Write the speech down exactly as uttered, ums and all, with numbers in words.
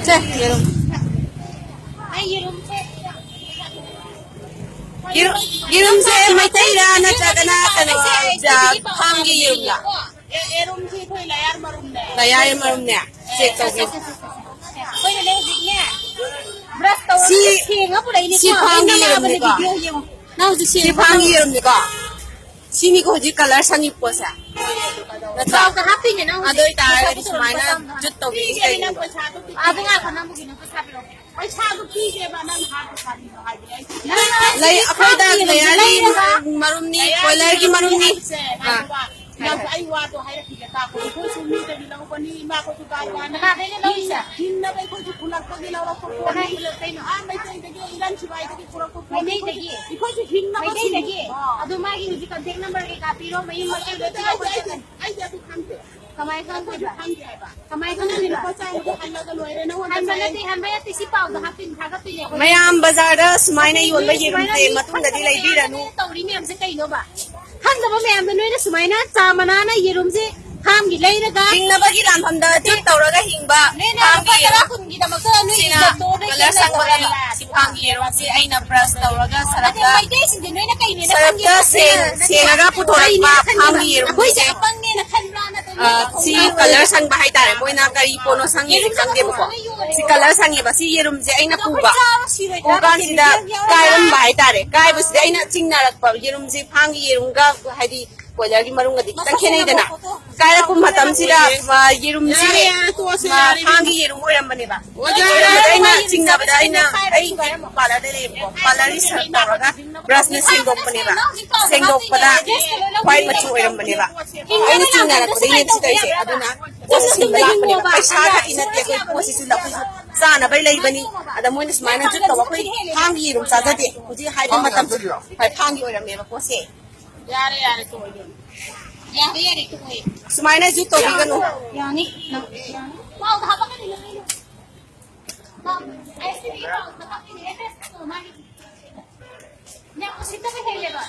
ꯁꯦ, ꯌꯦꯔꯨꯝ꯫ ꯑꯩ ꯌꯦꯔꯨꯝꯁꯦ ꯌꯦꯔꯨꯝ, ꯌꯦꯔꯨꯝꯁꯦ ꯃꯩꯇꯩꯔꯥ ꯅꯠꯇ꯭ꯔꯒꯅ ꯀꯩꯅꯣ, ꯖ-, ꯐꯥꯝꯒꯤ ꯌꯦꯔꯨꯝꯂꯥ? ꯑꯦ, ꯌꯦꯔꯨꯝꯁꯤ ꯑꯩꯈꯣꯏ ꯂꯌꯥꯔ ꯃꯔꯨꯝꯅꯦ꯫ ꯂꯌꯥꯔ ꯃꯔꯨꯝꯅꯦ꯫ ꯆꯦꯛ ꯇꯧꯕꯤꯌꯨ꯫ ꯑꯩꯈꯣꯏꯅꯅꯦ ꯍꯧꯖꯤꯛꯅꯦ ꯕ꯭ꯔꯁ ꯇꯧꯔꯒ ꯁꯤ, ꯁꯦꯡꯉ ꯄꯨꯔꯛꯏꯅꯤꯀꯣ꯫ ꯁꯤ ꯐꯥꯝꯒꯤ ꯑꯩꯅ ꯅꯥꯕꯗ ꯌꯦꯔꯨꯝꯅꯤꯀꯣ꯫ ꯚꯤꯗꯤꯑꯣ ꯌꯦꯡꯉꯨ꯫ ꯅꯪ ꯍꯧꯖꯤꯛ ꯁꯤ ꯁꯦꯡꯉ ꯐꯥꯝꯒꯤ ꯌꯦꯔꯨꯝꯅꯤꯀꯣ꯫ ꯁꯤꯅꯤꯀꯣ ꯍꯧꯖꯤꯛ ꯀꯂꯔ ꯁꯪꯉꯤ ꯄꯣꯠꯁꯦ꯫ ꯅꯠꯇ꯭ꯔꯥ? ꯆꯥꯎꯗ ꯍꯥꯞꯇꯣꯏꯅꯦ ꯅꯪ ꯍꯧꯖꯤꯛ꯫ ꯑꯗꯨ ꯑꯣꯏꯇꯥꯔꯒꯗꯤ ꯁꯨꯃꯥꯏꯅ ꯖꯨꯠ ꯇꯧꯕꯤꯔꯤꯁꯦ ꯀꯩꯒꯤꯅꯣꯕ? ꯑꯗꯨ ꯉꯥꯏꯈꯣ, ꯅꯪꯕꯨ ꯀꯩꯅꯣ ꯄꯩꯁꯥ ꯄꯤꯔꯛꯑꯣ꯫ ꯄꯩꯁꯥꯗꯨ ꯄꯤꯒꯦꯕ, ꯅꯪ ꯍꯥꯔꯗꯨ ꯀꯔꯤꯅꯣ ꯍꯥꯏꯕꯅꯦ ꯑꯩꯁꯦ꯫ ꯂꯩ, ꯑꯩꯈꯣꯏꯗ ꯂꯩꯔꯗꯤ ꯂꯩꯔꯗꯤ ꯃꯔꯨꯝꯅꯤ, ꯂꯩꯔꯗꯤ ꯀꯣꯏꯂꯔꯒꯤ ꯃꯔꯨꯝꯅꯤ꯫ ꯍꯥꯏꯁꯦ, ꯑꯥ꯫ ꯉꯥꯏꯈꯣꯕ꯫ ꯅꯪ ꯑꯩ ꯋꯥꯗꯣ ꯍꯥꯏꯔꯛꯈꯤꯒꯦ ꯇꯥꯈꯣ꯫ ꯑꯩꯈꯣꯏꯁꯨ ꯃꯤꯗꯒꯤ ꯂꯧꯕꯅꯤ, ꯏꯃꯥ ꯑꯩꯈꯣꯏꯁꯨ ꯀꯔꯕꯥꯔꯅꯤ꯫ ꯀꯅꯥꯗꯩꯅꯣ ꯂꯧꯔꯤꯁꯦ? ꯍꯤꯡꯅꯕ ꯑꯩꯈꯣꯏꯁꯨ ꯈꯨꯜꯂꯛꯇꯒꯤ ꯂꯧꯔꯛꯄ ꯄꯣꯠꯅꯤ꯫ ꯀꯅꯥꯏ ꯈꯨꯜꯂꯛꯇꯩꯅꯣ? ꯑꯥ, ꯃꯩꯇꯩꯗꯒꯤ, ꯏꯔꯥꯡ ꯁꯤꯕꯥꯏꯗꯒꯤ ꯄꯨꯔꯛꯄ ꯄꯣꯠꯅꯤ꯫ ꯃꯩꯇꯩꯗꯒꯤ? ꯑꯩꯈꯣꯏꯁꯨ ꯍꯤꯡꯅꯕ ꯃꯩꯇꯩꯗꯒꯤ? ꯊꯤꯡꯉꯤ꯫ ꯑꯥ꯫ ꯑꯗꯨ ꯃꯥꯒꯤ ꯍꯧꯖꯤꯛ contact number ꯀꯩꯀꯥ ꯄꯤꯔꯣ, ꯃꯌꯨꯝ ꯃꯀꯩ ꯑꯗꯨꯗꯤ ꯑꯩꯗꯤ, ꯑꯩꯗꯤ, ꯑꯩꯗꯤ, ꯑꯩꯗꯤ ꯑꯗꯨ ꯈꯪꯗꯦ꯫ ꯀꯃꯥꯏ ꯈꯪꯗꯣꯏꯕ? ꯈꯪꯗꯦ ꯍꯥꯏꯕ꯫ ꯀꯃꯥꯏ ꯈꯪꯗꯣꯏꯕ? ꯂꯨꯄꯥ ꯆꯥꯝꯃꯗꯣ ꯍꯜꯂꯒ ꯂꯣꯏꯔꯦ꯫ ꯅꯉꯣꯟꯗ ꯍꯟꯕ ꯄꯩꯁꯥ ꯅꯠꯇꯦ, ꯍꯟꯕ ꯅꯠꯇꯦ꯫ ꯁꯤ ꯄꯥꯎꯗꯣ ꯍꯥꯞꯇꯣꯏꯅꯤ, ꯊꯥꯒꯠꯇꯣꯏꯅꯦ ꯑꯩꯈꯣꯏ꯫ ꯃꯌꯥꯝ ꯕꯖꯥꯔꯗ ꯁꯨꯃꯥꯏꯅ ꯌꯣꯟꯕ ꯁꯨꯃꯥꯏꯅ ꯌꯦꯔꯨꯝꯁꯦ ꯃꯤ ꯃꯇꯨꯡꯗꯗꯤ ꯈꯪꯗꯕ ꯂꯩꯕꯤꯔꯅꯨ꯫ ꯃꯌꯥꯝꯅ ꯇꯧꯔꯤ ꯃꯌꯥꯝꯁꯦ ꯀꯩꯅꯣꯕ? ꯈꯪꯗꯕ ꯃꯌꯥꯝꯗꯣ ꯅꯣꯏꯅ ꯁꯨꯃꯥꯏꯅ ꯆꯥ ꯃꯅꯥꯅ ꯌꯦꯔꯨꯝꯁꯦ ꯐꯥꯝꯒꯤ ꯂꯩꯔꯒ ꯍꯤꯡꯅꯕꯒꯤ ꯂꯥꯟꯐꯝꯗ ꯖꯨꯠ ꯇꯧꯔꯒ ꯍꯤꯡꯕ ꯅꯣꯏꯅ ꯐꯥꯝꯒꯤ ꯂꯨꯄꯥ ꯇꯔꯥ ꯌꯦꯔꯨꯝ꯫ ꯀꯨꯟꯒꯤꯗꯃꯛꯇ ꯅꯣꯏ ꯁꯤꯅ ꯏꯖꯠꯇꯣ ꯅꯣꯏ ꯀꯂꯔ ꯁꯪꯕ ꯀꯩꯅꯣ꯫ ꯁꯤ ꯐꯥꯝꯒꯤ ꯌꯦꯔꯨꯝꯁꯤ ꯑꯩꯅ ꯕ꯭ꯔꯁ ꯇꯧꯔꯒ ꯁꯔꯞꯇ, ꯃꯩꯇꯩꯁꯤꯡꯁꯦ ꯅꯣꯏꯅ ꯀꯩꯅꯦꯅ ꯁꯔꯞꯇ ꯈꯟꯒꯦ? ꯁꯦꯡ-, ꯁꯦꯡꯉꯒ ꯄꯨꯊꯣꯔꯛꯄ ꯐꯥꯝꯒꯤ ꯌꯦꯔꯨꯝꯁꯦ꯫ ꯑꯩꯈꯣꯏꯁꯦ ꯑꯄꯪꯅꯦꯅ ꯈꯟꯕ꯭ꯔꯥ ꯅꯠꯇ꯭ꯔꯒ ꯑ, ꯁꯤ ꯀꯂꯔ ꯁꯪꯕ ꯍꯥꯏꯇꯥꯔꯦ, ꯃꯣꯏꯅ ꯀꯔꯤ ꯄꯣꯠꯅꯣ ꯁꯪꯉꯤꯁꯦ ꯈꯪꯗꯦꯕꯀꯣ꯫ ꯁꯤ ꯀꯂꯔ ꯁꯪꯉꯦꯕ, ꯁꯤ ꯌꯦꯔꯨꯝꯁꯦ ꯑꯩꯅ ꯄꯨꯕ꯫ ꯄꯨ ꯀꯥꯟꯁꯤꯗ ꯀꯥꯏꯔꯝꯕ ꯍꯥꯏꯇꯥꯔꯦ꯫ ꯀꯥꯏꯕꯁꯤꯗ ꯑꯩꯅ ꯆꯤꯡꯅꯔꯛꯄ, ꯌꯦꯔꯨꯝꯁꯦ ꯐꯥꯝꯒꯤ ꯌꯦꯔꯨꯝꯒ ꯍꯥꯏꯗꯤ ꯀꯣꯏꯂꯔꯒꯤ ꯃꯔꯨꯝꯒꯗꯤ ꯈꯤꯇꯪ ꯈꯦꯠꯅꯩꯗꯅ꯫ ꯀꯥꯏꯔꯛꯄ ꯃꯇꯝꯁꯤꯗ, ꯑ, ꯌꯦꯔꯨꯝꯁꯦ, ꯌꯥꯔꯦ, ꯌꯥꯔꯦ, ꯇꯣꯛꯑꯁꯦ, ꯑ, ꯌꯥꯔꯦ, ꯐꯥꯝꯒꯤ ꯌꯦꯔꯨꯝ ꯑꯣꯏꯔꯝꯕꯅꯦꯕ꯫ ꯑꯣꯖꯥ, ꯑꯣꯏꯔꯝꯕꯗ ꯑꯩꯅ ꯆꯤꯡꯅꯕꯗ ꯑꯩꯅ, ꯑꯩ ꯄꯥꯔꯂꯔꯗ ꯂꯩꯌꯦꯕꯀꯣ, ꯄꯥꯔꯂꯔꯒꯤ ꯁꯔꯞ ꯇꯧꯔꯒ ꯕ꯭ꯔꯁꯅ ꯁꯦꯡꯗꯣꯛꯄꯅꯦꯕ꯫ ꯁꯦꯡꯗꯣꯛꯄꯗ ꯋꯥꯏꯠ ꯃꯆꯨ ꯑꯣꯏꯔꯝꯕꯅꯦꯕ꯫ ꯑꯩꯅ ꯆꯤꯡꯅꯔꯛꯄꯗꯒꯤꯅꯦ ꯁꯤ ꯇꯧꯔꯤꯁꯦ꯫ ꯑꯗꯨꯅ ꯄꯣꯠꯁꯦ ꯁꯤꯟꯕ ꯂꯥꯛꯄꯅꯦꯕ꯫ ꯄꯩꯁꯥ ꯈꯛꯀꯤ ꯅꯠꯇꯦ ꯑꯩꯈꯣꯏ ꯄꯣꯠꯁꯤꯁꯨ ꯂꯥꯛꯄꯁꯨ ꯆꯥꯅꯕꯩ ꯂꯩꯕꯅꯤ꯫ ꯑꯗ ꯃꯣꯏꯅ ꯁꯨꯃꯥꯏꯅ ꯖꯨꯠ ꯇꯧꯕ, ꯑꯩꯈꯣꯏ ꯐꯥꯝꯒꯤ ꯌꯦꯔꯨꯝ ꯆꯥꯖꯗꯦ꯫ ꯍꯧꯖꯤꯛ ꯍꯥꯏꯕ ꯃꯇꯝꯗ ꯍꯣꯏ, ꯐꯥꯝꯒꯤ ꯑꯣꯏꯔꯝꯃꯦꯕ ꯄꯣꯠꯁꯦ꯫ ꯌꯥꯔꯦ, ꯌꯥꯔꯦ, ꯇꯣꯛꯑꯣ, ꯏꯕꯦꯝꯃ꯫ ꯌꯥꯔꯦ, ꯌꯥꯔꯦ, ꯇꯣꯛꯑꯣ꯫ ꯁꯨꯃꯥꯏꯅ ꯖꯨꯠ ꯇꯧꯕꯤꯒꯅꯨ꯫ ꯌꯥꯅꯤ, ꯅꯪ, ꯌꯥꯅꯤ꯫ ꯄꯥꯎꯗ ꯍꯥꯄꯛꯀꯅꯤ, ꯅꯪ, ꯑꯩꯅ꯫ ꯄꯥꯎ, ꯑꯩ ꯁꯤ ꯄꯥꯎ ꯍꯥꯄꯛꯀꯅꯤ, ꯑꯦꯗ꯭ꯔꯦꯁ ꯃꯥꯒꯤ꯫ ꯌꯥꯝ ꯎꯁꯤꯠꯇꯕ ꯍꯦꯜꯂꯦꯕ꯫